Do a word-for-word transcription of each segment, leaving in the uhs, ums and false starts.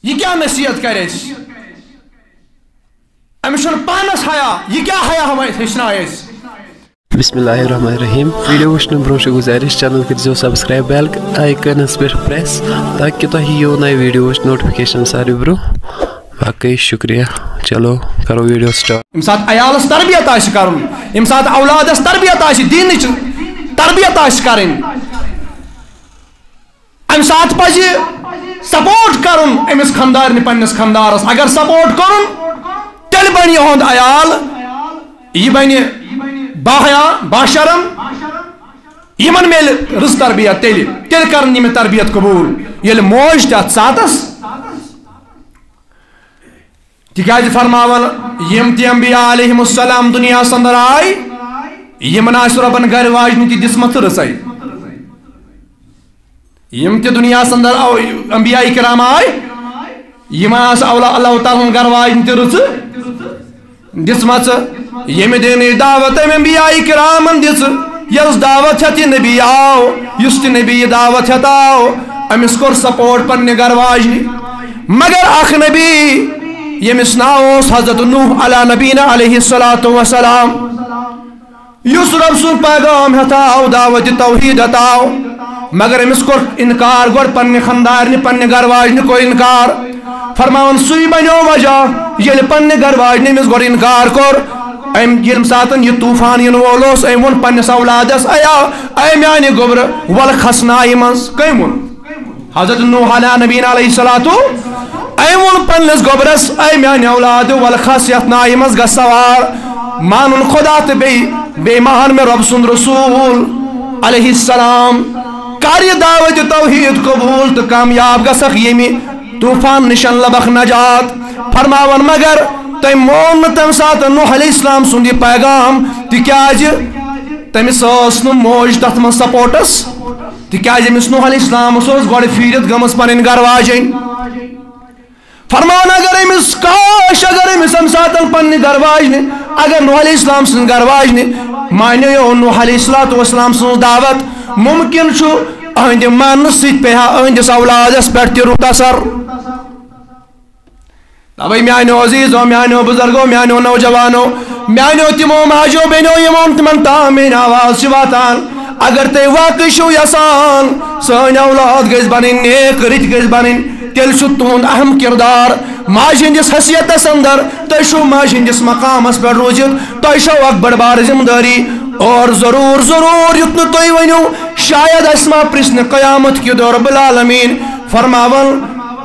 یہِ کیٛاہ نصیحت کرِ اَسہِ؟ أمِس چھُنہٕ پانَس حیا، یہِ کیٛاہ حیا ہوا ہیٚچھنایہِ اَسہِ؟ بسم اللہ الرحمن الرحیم۔ ویڈیو وٕچھنہٕ برونٛہہ چھِ گُزٲرِش، چینل کٔرزیو سبسکرائب، بیل آئیکنس پٮ۪ٹھ پریس، تاکہِ تۄہہِ یِیو نَیہِ ویڈیووٕچ نوٹیفکیشن ساروی برونٛہہ۔ باقٕے شُکریہ۔ چلو، کرو ویڈیو سٹارٹ۔ ییٚمہِ ساتہٕ عیالس تربیت آسہِ کرُن، ییٚمہِ ساتہٕ اولادس تربیت آسہِ، دینٕچ تربیت آسہِ کرٕنۍ، امہِ ساتہٕ پزِ سپورٹ کرُن أمِس خاندارنہِ، پننِس خاندارس۔ اگر سپورٹ کوٚرُن، تیٚلہِ بنہِ یِہُنٛد عیال، یہِ بنہِ باحیا، باشرم، یِمن میلہِ رٕژ تربیت تیٚلہِ، تیٚلہِ کرن یِم تربیت قبول، ییٚلہِ موج تہِ اتھ ساتس۔ تِکیازِ فرماوان، یِم تہِ انبیاء علیہم السلام دُنیاہس اندر آے، یِمن آسہِ رۄبن گرِ واجنہِ تہِ دِژمٕژ رٕژے۔ یِم تہِ دُنیاہس اندر آو، انبیاء کرام آے، یِمن آسہِ اولا-، اللہ تعالیٰ ہن گرٕ واجنہِ تہِ رٕژٕ دِژمٕژ۔ ییٚمہِ دینٕچ دعوت أمۍ انبیاء کرامن دِژ، یۄس دعوت ہٮ۪تھ یہِ نبی آو، یُس تہِ نبی یہِ دعوت ہٮ۪تھ آو، أمِس کوٚر سپورٹ پننہِ گرٕ واجنہِ۔ مگر اکھ نبی، ییٚمِس ناو اوس حضرت نوح علی نبینا علیہ الصلوۃ والسلام، یُس رب سُنٛد پیغام ہٮ۪تھ آو، دعوت توحید ہٮ۪تھ آو، مگر أمِس کوٚر انکار گۄڈٕ پننہِ خاندارنہِ، پننہِ گرٕ واجنہِ کوٚر انکار۔ فرماوان، سُے بنیو وجہ، ییٚلہِ پننہِ گرٕ واجنہِ أمِس گۄڈٕ انکار کوٚر۔ أمۍ، ییٚمہِ ساتہٕ یہِ طوفان یِنہٕ وول اوس، أمۍ ووٚن پننِس اولادس، اے آ، اے میانہِ گوٚبرٕ، ولہٕ کھس نایہِ منٛز۔ کٔمۍ ووٚن؟ حضرت نوح علیٰ نبینا علیہ الصلوۃ، أمۍ ووٚن پننِس گوٚبرس، اے میانہِ اولاد، ولہٕ کھس یتھ نایہِ منٛز، گژھ سوار۔ مانُن خدا تہٕ بیٚیہِ، بیٚیہِ مان مےٚ رۄب سُنٛد رسول علیہ السلام۔ کر یہِ دعوت توحید قبول تہٕ کامیاب گژھکھ ییٚمہِ طوفان نِشن لبکھ نجات۔ فرماوان، مگر تٔمۍ مون نہٕ تمہِ ساتہٕ نوح علیہ السلام سُنٛد یہِ پیغام، تِکیازِ تٔمِس ٲس نہٕ موج تتھ منٛز سپورٹس، تِکیازِ أمِس نوح علیہ السلام اوس گۄڈٕ پھیٖرِتھ گٔمٕژ پنٕنۍ گرٕ واجِنۍ۔ فرمان، اگر أمِس کاش، اگر أمِس امہِ ساتہٕ پننہِ گرٕ واجنہِ، اگر نوح علیہ السلام سٕنٛز گرٕ واجنہِ مانیو نوح علیہ الصلوۃ والسلام سٕنٛز دعوت، ممکن چھُ أہنٛدِ ماننہٕ سۭتۍ پیٚیہِ ہا أہنٛدِس اولادس پٮ۪ٹھ تہِ رُت اثر۔ اوے میانیو عزیزو، میانیو بزرگو، میانیو نوجوانو، میانیو تِمو ماجو بیٚنیو، یِمن تِمن تام میٲنۍ آواز چھِ واتان۔ اگر تُہۍ واقعی چھِو یژھان سٲنۍ اولاد گٔژھۍ بنٕنۍ نیک، رٕتۍ گٔژھۍ بنٕنۍ، تیٚلہِ چھُ تُہُنٛد اہم کردار ماجہِ ہٕنٛدِس حیثیتس اندر۔ تُہۍ چھِو ماجہِ ہٕنٛدِس مقامس پٮ۪ٹھ روٗزِتھ، تۄہہِ چھو اکھ بٔڑ بار ذمہٕ دٲری۔ اور ضروٗر، ضروٗر یُتھ نہٕ تُہۍ ؤنِو، شاید اسہِ ما پرژھنہِ قیامت کہِ دۄہ رب العالمین۔ فرماوان،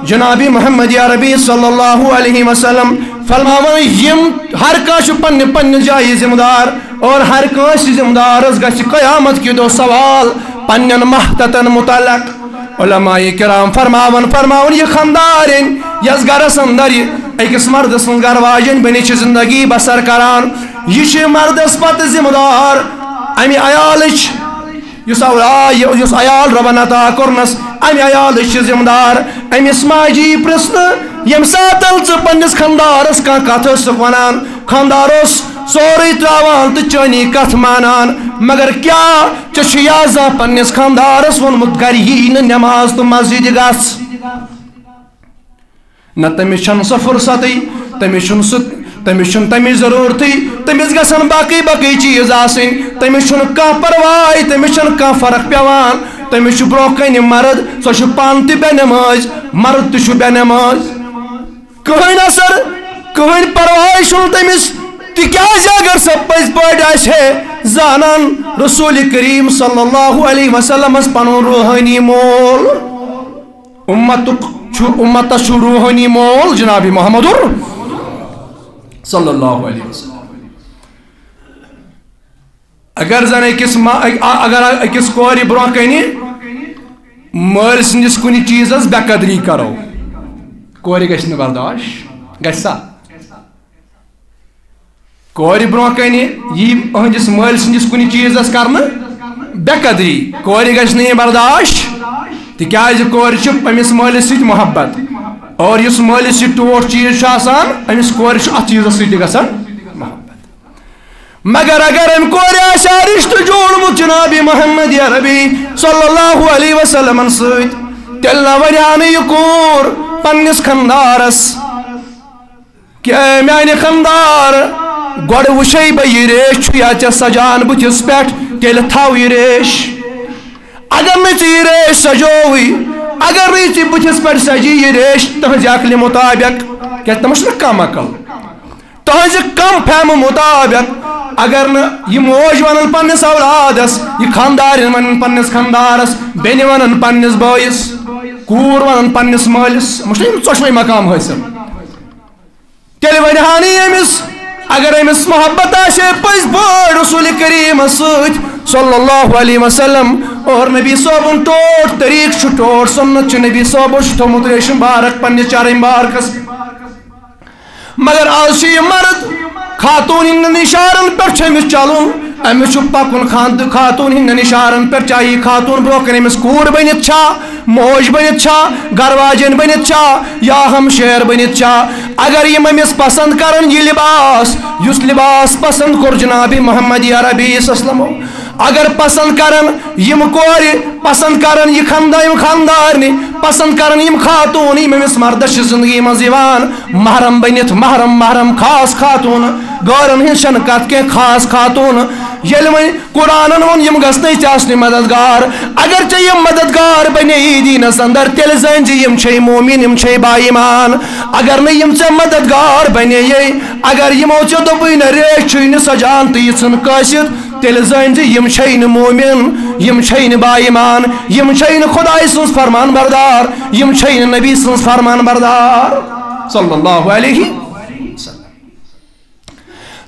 جناب محمد عربی صلی اللہ علیہ وسلم فرماوان، یِم ہر کانٛہہ چھُ پننہِ پننہِ جایہِ ذمہٕ دار، اور ہر کٲنٛسہِ ذمہٕ دارس گژھِ قیامت کہِ دۄہ سوال پننٮ۪ن ماتحتن متعلق۔ علماء کرام فرماوان، فرماوان، یہِ خاندارِنۍ یس گرس اندر یہِ أکِس مردٕ سٕنٛز گرٕ واجِنۍ بنہِ چھِ زندگی بسر کران، یہِ چھِ مردس پتہٕ ذمہٕ دار امہِ عیالٕچ۔ یُس اولاد، یُس عیال رۄبن عطا کوٚرنس، امہِ عیالٕچ چھِ ذمہٕ دار۔ أمِس ماجہِ یی پرژھنہٕ، ییٚمہِ ساتن ژٕ پننِس خاندارس کانٛہہ کتھ ٲسٕکھ ونان، خاندار اوس سورُے تراوان تہٕ چٲنی کتھ مانان۔ مگر کیٛاہ ژےٚ چھُ یا زانٛہہ پننِس خاندارس ووٚنمُت، گرِ یی نہٕ نماز تہٕ مسجدِ گژھ؟ نہ، تٔمِس چھَنہٕ سۄ فرصتٕے، تٔمِس چھُنہٕ سُہ، تٔمِس چھُنہٕ تَمِچ ضروٗرتٕے، تٔمِس گژھن باقٕے باقٕے چیٖز آسٕنۍ، تٔمِس چھُنہٕ کانٛہہ پرواے، تٔمِس چھَنہٕ کانٛہہ فرق پٮ۪وان۔ تٔمِس چھُ برونٛہہ کَنہِ مرد، سۄ چھُ پانہٕ تہِ بے نمٲز، مرد تہِ چھُ بے نمٲز۔ کٕہٕنۍ اثر، کٕہٕنۍ پرواے چھُنہٕ تٔمِس، تِکیٛازِ اگر سۄ پٔزۍ پٲٹھۍ آسہِ ہے زانان رسول کریم صلی اللہ علیہ وسلمس پنُن روحٲنی مول۔ امتُک چھُ، امتس چھُ روحٲنی مول جناب محمد صلی اللہ علیہ وسلم۔ اگر زن أکِس ما-، اگر أکِس کورِ برونٛہہ کنہِ مٲلۍ سٕنٛدِس کُنہِ چیٖزس بے قدری کرو، کورِ گژھِ نہٕ برداش، گژھِ سا؟ کورِ برونٛہہ کنہِ یی أہنٛدِس مٲلۍ سٕنٛدِس کُنہِ چیٖزس کرنہٕ بے قدری، کورِ گژھِ نہٕ یہِ برداش، تِکیازِ کورِ چھُ أمِس مٲلِس سۭتۍ محبت، اور یُس مٲلِس سۭتۍ ٹوٹھ چیٖز چھُ آسان، أمِس کورِ چھُ اتھ چیٖزس سۭتۍ تہِ گژھان محبت۔ مگر اگر أمۍ کورِ آسہِ ہا رشتہٕ جوڑمُت جناب محمد عربی صلی اللہ علیہ وسلمن سۭتۍ، تیٚلہِ نہ وَنہِ ہا نہٕ یہِ کوٗر پننِس خانٛدارس کہِ، "اے میانہِ خانٛدار، گۄڈٕ وٕچھے بہٕ یہِ ریش چھُ یا ژےٚ سجان بٕتھِس پٮ۪ٹھ، تیٚلہِ تھاو یہِ ریش۔ اگر نہٕ ژےٚ یہِ ریش سجووٕے، اگر نہٕ ژےٚ بٕتھِس پٮ۪ٹھ سجی یہِ ریش تہنٛزِ عقلہِ مُطابق، کیازِ تِمن چھُنہٕ کم عقل، تہنٛزِ کم فہمہٕ مُطابق، اگر نہٕ یہِ موج ونان پننِس اولادس، یہِ خانٛدارِنۍ ونان پننِس خانٛدارس، بیٚنہِ ونان پننِس بٲیِس، کوٗر ونان پننِس مٲلِس، یِمن چھُنہٕ یِم ژۄشوے مقام حٲصِل۔" تیٚلہِ وَنہِ ہا نہٕ أمِس، اگر أمِس محبت آسہِ ہے پٔزۍ پٲٹھۍ رسول کریٖمس سۭتۍ صلی اللہ علیہ وسلم، اور نبی صٲبُن ٹوٹھ طریٖقہٕ چھُ، ٹوٹھ سُنت چھُ، نبی صٲبو چھُ تھوٚمُت ریشم بارک پننِس چرم بارکس۔ مگر آز چھُ یہِ مرد، خاتون ہٕنٛدٮ۪ن اشارن پٮ۪ٹھ چھُ أمِس چلُن، أمِس چھُ پکُن خاند-، خاتون ہٕنٛدٮ۪ن اشارن پٮ۪ٹھ، چاہے خاتون برونٛہہ کنہِ أمِس کوٗر بٔنِتھ چھا، موج بٔنِتھ چھا، گرٕ واجٮ۪ن بٔنِتھ چھا، یا ہمشیر بٔنِتھ چھا۔ اگر یِم أمِس پسند کرن یہِ لباس، یُس لباس پسند کوٚر جناب محمد عربی صلی اللہ علیہ وسلمو، اگر پسند کرن یِم کورِ، پسند کرن یہِ خاندان، یِم خاندارنہِ، پسند کرن یِم خاتون، یِم أمِس مردس چھِ زندگی منٛز یِوان محرم بٔنِتھ، محرم، محرم خاص خاتون، غٲرن ہٕنٛز چھنہٕ کتھ کینٛہہ، خاص خاتون۔ ییٚلہِ وۄنۍ قرآنن ووٚن، یِم گژھنَے ژےٚ آسنہِ مددگار۔ اگر ژےٚ یِم مددگار بنے دیٖنس اندر، تیٚلہِ زٲنۍ زِ یِم چھے مومن، یِم چھے با ایمان۔ اگر نہٕ یِم ژےٚ مددگار بنے، اگر یِمو ژےٚ دوٚپُے نہ ریش چھُے نہٕ سجان تہٕ یہِ ژھٕن کٲسِتھ، تیٚلہِ زٲنۍ زِ یِم چھے نہٕ مومن، یِم چھے نہٕ با ایمان، یِم چھے نہٕ خدایہِ سٕنٛز فرمان بردار، یِم چھے نہٕ نبی سٕنٛز فرمان بردار صلی اللہ علیہ وسلم۔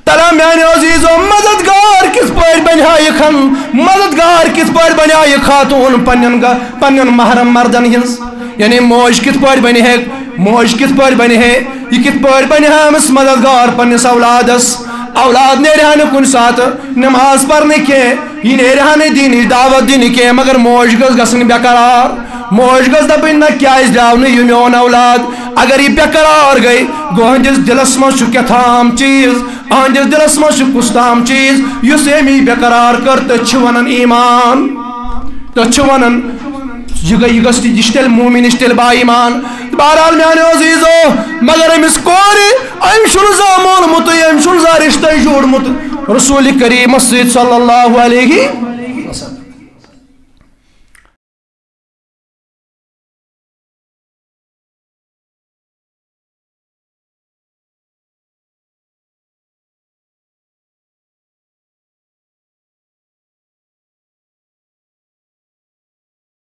تلا میانیو عزیزو، مددگار کِتھ پٲٹھۍ بنہِ ہا یہِ خن-، مددگار کِتھ پٲٹھۍ بنہِ ہا یہِ خاتون پننٮ۪ن گا-، پننٮ۪ن محرم مردن ہٕنٛز؟ یعنی موج کِتھ پٲٹھۍ بنہِ ہے، موج کِتھ پٲٹھۍ بنہِ ہے، یہِ کِتھ پٲٹھۍ بنہِ ہا أمِس مددگار پننِس اولادس؟ اولاد نیرِ ہا نہٕ کُنہِ ساتہٕ نماز پرنہِ کینٛہہ، یہِ نیرِ ہا نہٕ دینٕچ دعوت دِنہِ کینٛہہ، مگر موج گٔژھ گژھٕنۍ بے قرار۔ موج گٔژھ دپٕنۍ، نہ کیازِ درٛاو نہٕ یہِ میون اولاد؟ اگر یہِ بے قرار گٔے، گوٚو أہنٛدِس دِلس منٛز چھُ کیٛاہ تام چیٖز، أہنٛدِس دِلس منٛز چھُ کُس تام چیٖز، یُس أمۍ یہِ بے قرار کٔر، تٔتھۍ چھِ ونان ایمان، تٔتھۍ چھِ ونان، یہِ گٔے، یہِ گٔژھ، یہِ چھِ تیٚلہِ مومن، یہِ چھِ تیٚلہِ با ایمان۔ بہرحال میانیو عزیزو، مگر أمِس کورِ، أمۍ چھُنہٕ زانٛہہ مونمُتٕے، أمۍ چھُنہٕ زانٛہہ رشتَے جوڑمُت رسول کریٖمس سۭتۍ صلی اللہ علیہ۔